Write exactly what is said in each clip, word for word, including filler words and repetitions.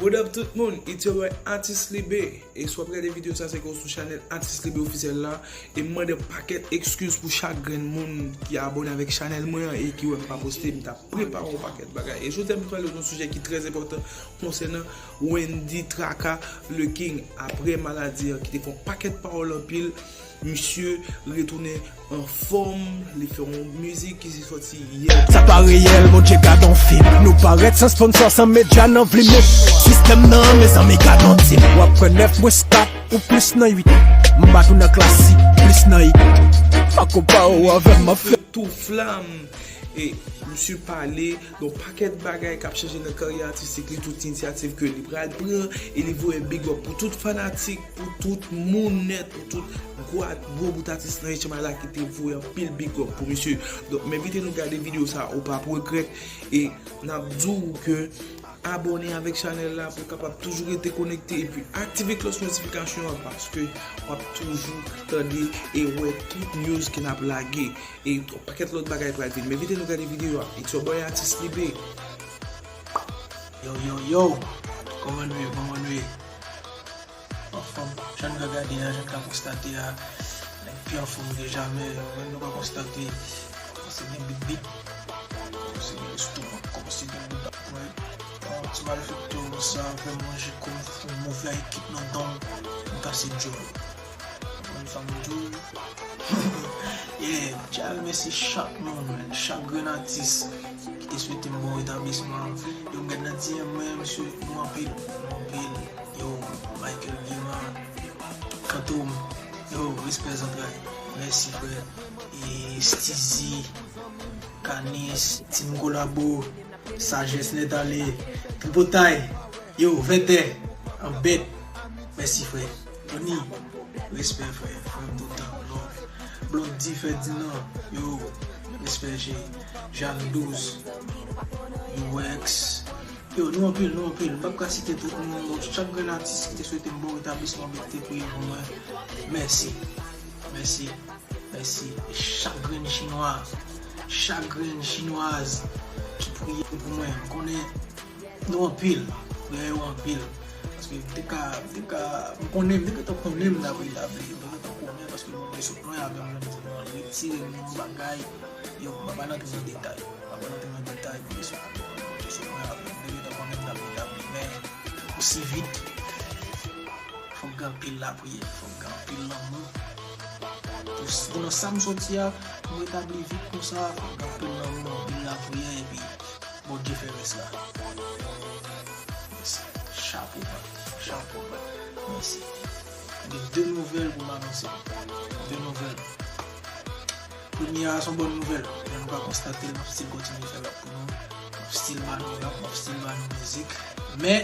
What up tout moun, it's your boy Atis Libe. E si w ap gade videyo sa, se ke w sou chanèl Atis Libe Ofisyèl la. E m mande pakèt ekskiz pou chak grenn moun ki abòne avèk chanèl mwen an e ki wè m pa poste, m t ap prepare yon pakèt bagay. E jodi a m prale yon sijè ki trè enpòtan konsènan Wendy Traka, le King. Apre maladi an ki te fè yon pakèt pawòl anpil, misye retounen anfòm, li fè yon mizik ki soti yè. Sa pa reyèl, Bondye gad on fim. Nou parèt san sponsor, san medya nan vlim. Sistèm nan, mezanmi, gad on tim. W ap pran nèf mwens kat ou plis nan uit. M bat ou nan klasik, plis nan hit. Pa konpare w avè m, an fè. Tou flam. E misye pale yon pakèt bagay k ap chanje nan karyè atistik li, tout inisyativ ke li pral pran, e li voye big up pou tout fanatik, pou tout moun nèt, pou tout gwo, gwo bout atis nan H M I la ki te voye anpil big up pou misye. Donk, m envite nou gade videyo sa, ou p ap regrèt, e n ap di w ke abòne avèk chanèl la pou w kapab toujou rete konekte, epi aktive klòch notifikasyon an, paske w ap toujou tande e wè tout news ke n ap lage. E yon pakèt lòt bagay pral vin. M envite nou gade videyo a. It's your boy Atis Libe. Yo, yo, yo! Kòman nou ye? Kòman nou ye? Anfòm, jan n ka gade a, jan n ka konstate a, nèg pi anfòm ke jamè. Menm nou ka konstate, kòmanse gen bit bit, kòmanse gen lestomak, kòmanse gen bouda pwen. Yon ti malfektè konsa, fè manje kòm yon move ekip nan dan, m kase djòl. Konn sa m di w. Yeah, m te remèsye chak moun, man, chak grenn atis ki te swete m bon retablisman. Yo, m gad nan D M mwen, mesye, nou anpil, nou anpil. Yo, Michael Guimard, Kantoum, yo, respè zantray. Mèsi, frè. E Steezy, Kanis, Team Kolabo, Sajès Nèt Ale, Tripotay, yo, Vètè, Anbèt. Mèsi, frè. Tony, respè, frè. Frè m toutan, love. Blondy, Ferdinand, yo, respè, che. Jeanne Douze, Urex. Yo, nou anpil, nou anpil. M p ap ka site tout moun. Donk, chak grenn atis ki te swete m bon retablisman, ki te priye pou mwen. Mèsi. Mèsi. Mèsi. E chak grenn chinwa, chak grenn chinwaz ki priye pou mwen. M konnen nou anpil. Priyè yo anpil. Paske m te ka, m te ka, m konnen, m te gentan konnen m t ap retabli. M te gentan konnen paske Bondye sot mwen avè m, jan m di nou an, retire m nan yon bagay. Yo, m pa pral antre nan detay. M pa pral antre nan detay, Bondye sot mwen, Bondye sot mwen avè m. M te gentan konnen m t ap retabli. Men, osi vit, fòk gen anpil lapriyè, fòk gen anpil lanmou. Pou, pou nan sa m soti a, pou m retabli vit konsa, fòk gen anpil lanmou, anpil lapriyè, epi Bondye fè rès la. Mèsi. Chapo ba, chapo ba. Mèsi. Gen de nouvèl pou m anonse. De nouvèl. Premye a, se yon bòn nouvèl. Jan nou ka konstate l, m ap still kontinye fè rap pou nou. M ap still ba nou rap, m ap still ba nou mizik. Men,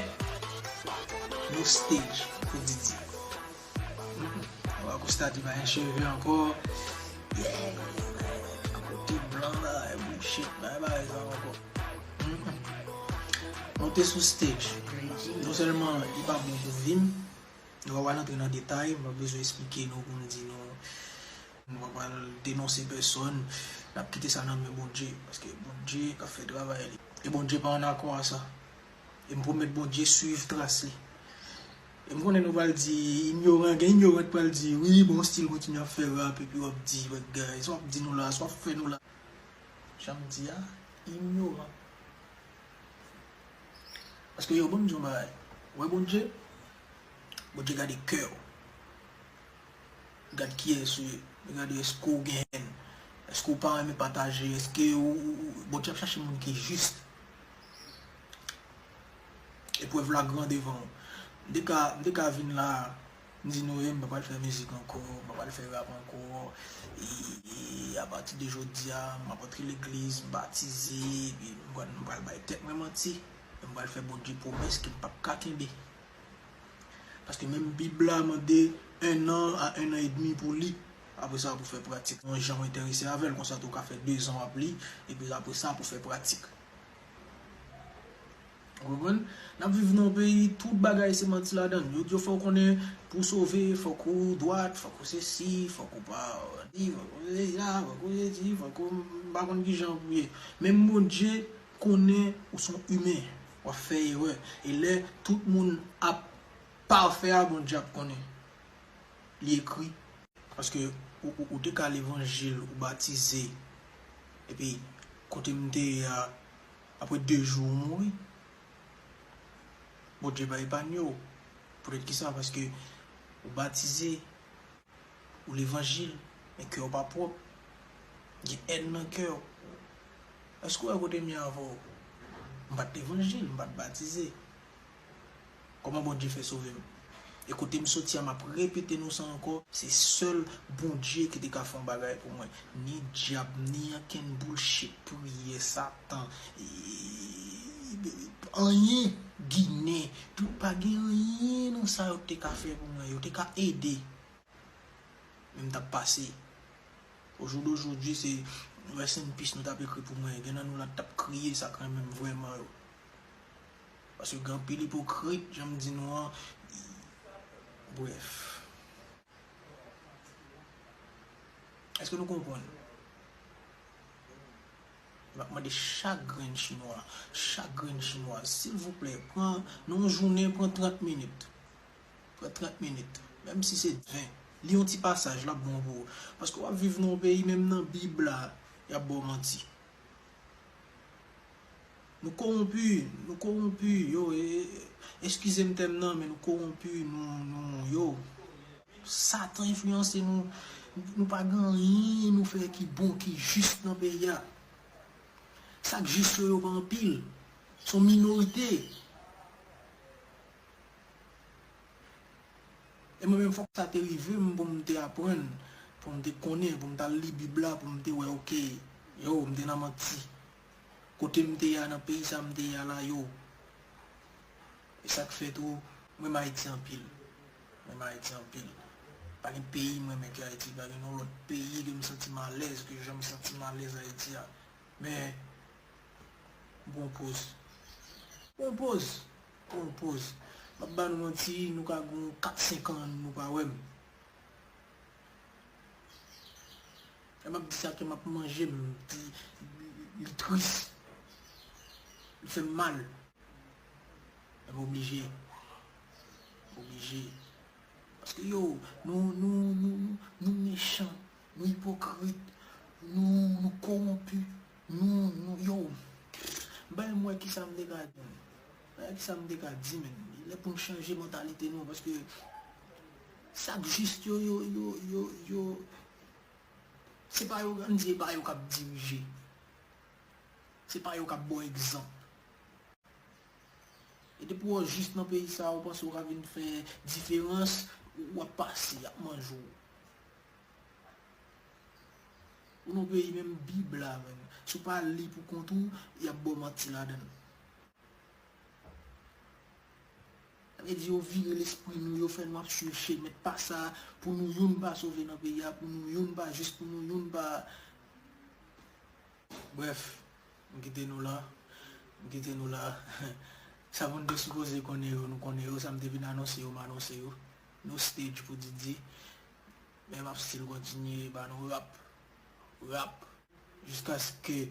nou stage pou Didi. Ou a konstate pa gen cheve ankò. Yeah, kote blan la, e bullshit, pa gen bagay sa ankò. Monte sou stage. Non sèlman li pa bon pou vi m, nou pa pral antre nan detay, m pa bezwen esplike nou pou m di nou, nou pa pral denonse pèsòn, n ap kite sa nan men Bondye, paske Bondye k ap fè travay li. E Bondye pa an akò a sa. E m pwomèt Bondye swiv tras li. E m konnen nou pral di, inyoran, gen inyoran k pral di, wi, bon, still kontinye ap fè rap, epi w ap di, bagay, sa w ap di nou la, sa w ap fè nou la. Jan m di a, inyoran. Paske yo, ban m di yon bagay. Ou wè Bondye? Bondye gade kè w. Gad kiyès ou ye. Li gade èske w gen hèn. Èske w pa renmen pataje. Èske ou, ou, ou, Bondye ap chache moun ki jis. Eprèv la gran devan w. M te ka, m te ka vin la, m di nou, e, m pa pral fè mizik ankò, m pa pral fè rap ankò. E, e apati de jodi a, m ap antre legliz, m batize, epi m pral, m pral bay tèt mwen manti. E m pral fè Bondye pwomès ke m p ap ka kenbe. Paske menm Bib la mande un an a un an edmi pou li. Apre sa, pou fè pratik. Yon jan w enterese avè l, konsa tou w ka fè dezan w ap li, epi apre sa, pou fè pratik. Ou konprann? N ap viv nan yon peyi, tout bagay se manti ladan l. Yo di w fò w konnen pou w sove, fòk ou dwat, fòk ou sesi, fòk ou pa di, fòk ou sesi la, fòk ou sesi, fòk ou, m pa konn kijan pou ye. Menm Bondye konnen ou se yon imen. W ap fè erè. E lè tout moun ap pafè a, Bondye ap konnen. Li ekri. Paske ou, ou, ou te ka levanjil, ou batize. Epi, kote m te ye a, apre de jou, ou mouri. Bondye pa epanye w. Poutèt ki sa? Paske ou batize, ou levanjil, men kè w pa pwòp. Gen èn nan kè w. Èske w wè kote m ye avè w? M pa t levanjil, m pa t batize. Kòman Bondye fè sove m? E kote m soti a, m ap repete nou sa ankò, se sèl Bondye ki te ka fè yon bagay pou mwen. Ni dyab, ni ankenn boulshit, priyè, Satan, e, anyen, Ginen, tout pa gen anyen nan sa yo te ka fè pou mwen, yo te ka ede. Men m t ap pase. Au jour d'aujourd'hui, se rest in peace nou t ap ekri pou mwen. Gen nan nou la t ap kriye, sa k renmen m vrèman yo. Paske gen anpil ipokrit, jan m di nou an. Brèf. Èske nou konprann? M ap mande chak grenn chinwa, chak grenn chinwaz, silvouplè, pran, nan yon jounen, pran trant minit. Pran trant minit. Menm si se ven. Li yon ti pasaj, l ap bon pou ou. Paske w ap viv nan yon peyi, menm nan Bib la, y ap ba w manti. Nou kowonpi, nou kowonpi, yo, e, e, eskize m tèm nan, men nou kowonpi, nou, nou, yo. Satan enfliyanse nou, nou pa gen anyen nou fè ki bon, ki jis nan peyi a. Sa k jis yo, yo pa anpil. Se yon minorite. E mwen menm, fòk sa te rive m pou m te aprann, pou m te konnen, pou m t al li Bib la, pou m te wè, oke, yo, m te nan manti. Kote m te ye a, nan peyi sa m te ye a la, yo. E sa k fè tou, m renmen Ayiti anpil. M renmen Ayiti anpil. Pa gen peyi m renmen ke Ayiti, pa gen yon lòt peyi ke m santi m alèz ke jan m santi m alèz Ayiti a. Men, m pran yon poz. M pran yon poz. M pran yon poz. M ap ba nou manti, nou ka gen kat, senk an, nou pa wè m. Lè m ap di sa, kè m ap manje m, m di, li tris. Li fè m mal. Men m oblije. M oblije. Paske yo, nou, nou, nou, nou, nou mechan, nou ipokrit, nou, nou kowonpi, nou, nou, yo. Bay mwen kisa m te ka di, men. Bay kisa m te ka di, men. Lè pou n chanje mantalite nou, paske sa k jis yo, yo, yo, yo, yo, se pa yo, ann di, e pa yo k ap dirije. Se pa yo k ap ba w egzanp. E depi w jis nan peyi sa, ou panse w ka vin fè diferans, w ap pase, y ap manje w. Ou nan peyi, menm Bib la, menm, si w pa li pou kont ou, y ap ba w manti ladan l. Sa vle di yo vire lespri nou, yo fè nou ap swiv chemen pa sa, pou nou youn pa sove nan peyi a, pou nou youn pa jis, pou nou youn pa. Brèf, m kite nou la. M kite nou la. Sa moun te sipoze konnen yo, nou konnen yo. Sa m te vin anonse yo, m anonse yo. No stage pou Didi. Men m ap still kontinye ba nou rap. Rap. Jiskaske e,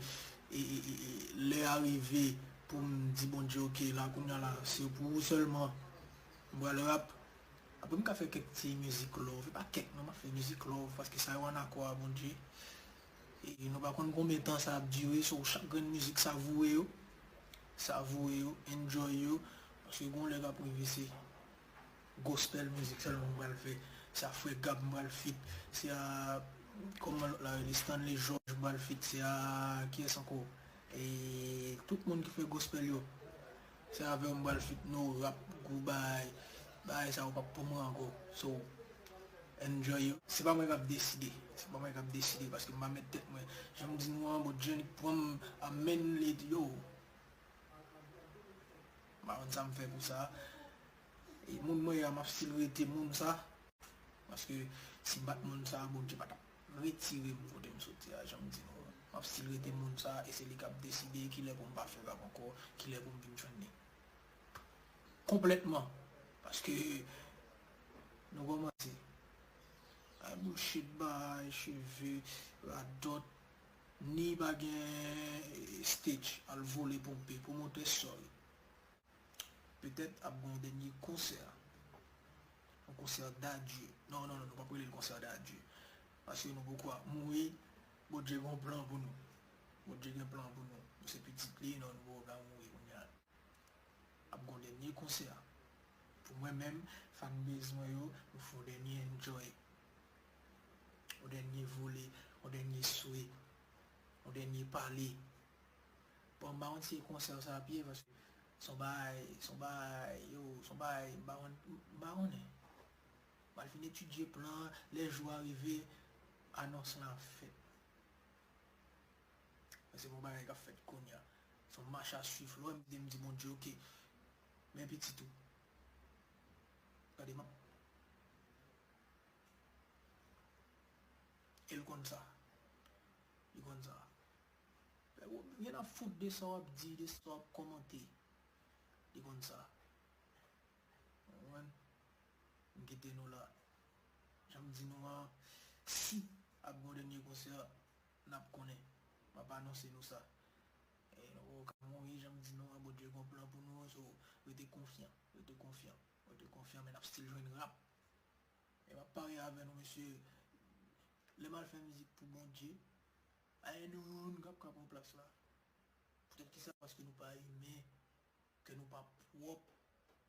e, e, e, lè a rive pou m di Bondye, oke, la, kounye a la, se pou ou sèlman. M pral rap. Apre, m ka fè kèk ti mizik love. E pa kèk, non, m ap fè mizik love, paske sa yo ann akò a Bondye. E nou pa konn konbyen tan sa ap dire, so chak grenn mizik, savoure yo. Savoure yo, enjoy yo. Paske gon lè k ap rive, se gospel mizik sèlman m pral fè. Se a Frè Gab m pral feat. Se a, kòman lòt la rele, Stanley George m pral feat. Se a, kiyès ankò? E tout moun ki fè gospel yo. Se avè w m pral feat, no rap, gwo bagay. Bagay sa yo p ap pou mwen ankò. So, enjoy yo. Se pa mwen k ap deside. Se pa mwen k ap deside paske m pa mèt tèt mwen. Jan m di nou an, Bondye li pran m, amèn, li di yo. M pa konn sa m fè pou sa. E moun mwen ye a, m ap still rete moun sa. Paske si m pa t moun sa, Bondye pa t ap retire m kote m soti a, jan m di nou an. M ap still rete moun sa, e se li k ap deside kilè pou m pa fè rap ankò, kilè pou m vin jwenn li. Konplètman. Paske nou kòmanse. Ay bullshit, bay cheve, radòt, ni pa gen stage, al vole ponpe, pwomotè, sorry. Petèt ap gen yon dènye konsè. Yon konsè d'adieu. Non, non, non, nou p ap rele l konsè d'adieu. Paske nou poko ap mouri. Bondye gen yon plan pou nou. Bondye gen plan pou nou. Nou se pitit li, non, nou poko ka mouri kounye a. Ap gen yon dènye konsè. Pou mwen menm, fanbase mwen yo, nou fè yon dènye enjoy. Yon dènye vole, yon dènye swe, yon dènye pale. Bon, m pa konn si konsè sa ap ye, paske se yon bagay, se yon bagay, yo, se yon bagay, m pa konn, m pa konnen. M al fin etidye plan an, lè jou a rive, anons lan ap fèt. Men se pa yon bagay k ap fèt kounye a. Se yon mach a swiv. Lè w wè m di, m di, Bondye, oke. Men pitit ou. Gade, m ap. E l konn sa. Li konn sa. Gen ap fout de sa w ap di, de sa w ap kòmante. Li konn sa. Ou konprann? M kite nou la. Jan m di nou an, si ap gen yon dènye konsè, n ap konnen. M ap anonse nou sa. E nou poko ka mouri, jan m di nou an, Bondye gen yon plan pou nou, so, rete konfyan, rete konfyan, rete konfyan, men n ap still jwenn rap. E m ap pare avè nou, mesye, lè m al fè mizik pou Bondye, pa gen youn k ap ka pran plas la. Poutèt kisa? Paske nou pa imen, kè nou pa pwòp,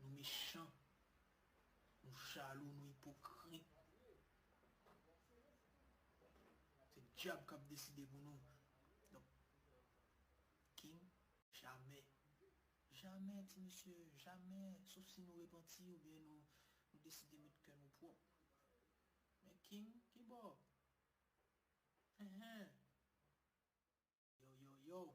nou mechan, nou jalou, nou ipokrit. Se dyab k ap deside pou nou. Donk, King, jamè. Jamè, ti mesye, jamè. Sof si nou repanti oubyen nou, nou deside met kè nou pwòp. Men King, ki bò? Enhen. Yo, yo, yo.